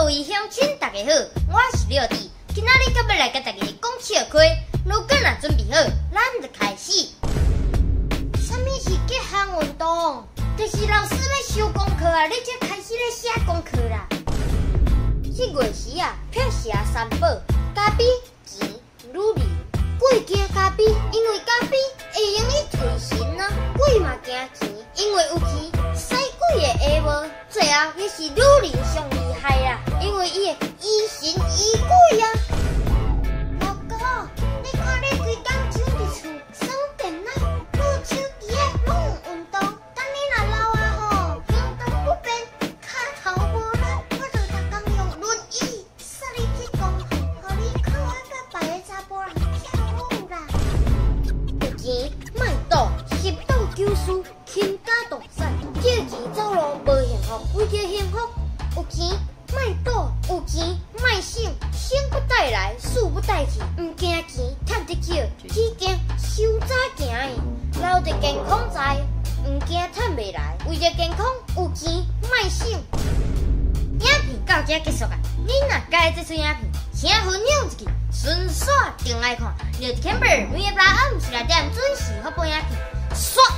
各位鄉親，大家好，我是廖弟，今仔日閣欲來共大家講笑話，如果若準備好，咱就開始。啥物是結項運動？就是老師欲收功課啊，你才開始咧寫功課啦。這月時啊，碧霞三寶，咖啡、錢、女人。鬼驚咖啡，因為咖啡會用去提神啊；鬼嘛驚錢，因為有錢使鬼會會無。最後，彼是女人上厲害啦，因為伊會疑神疑鬼啊。老公，你看你規工踅佇厝，耍電腦、擼手機仔，攏有運動。等你若老啊吼，行動不便，跤頭無力，我就逐工用輪椅捒你去公園，予你靠我佮別个查埔人跳舞啦。有錢莫賭，十賭九輸，傾家蕩產，借錢走路無幸福，為著幸福，有錢莫賭，有錢莫省，省不帶來，輸不帶去，毋驚錢趁得少，只驚傷早行的，留著健康在，毋驚趁袂來，為著健康，有錢莫省。影片到這結束啊！你若佮意這齣影片，請分享一去，順紲轉來看。廖 Camber 每禮拜暗時6點準時發布影片，煞。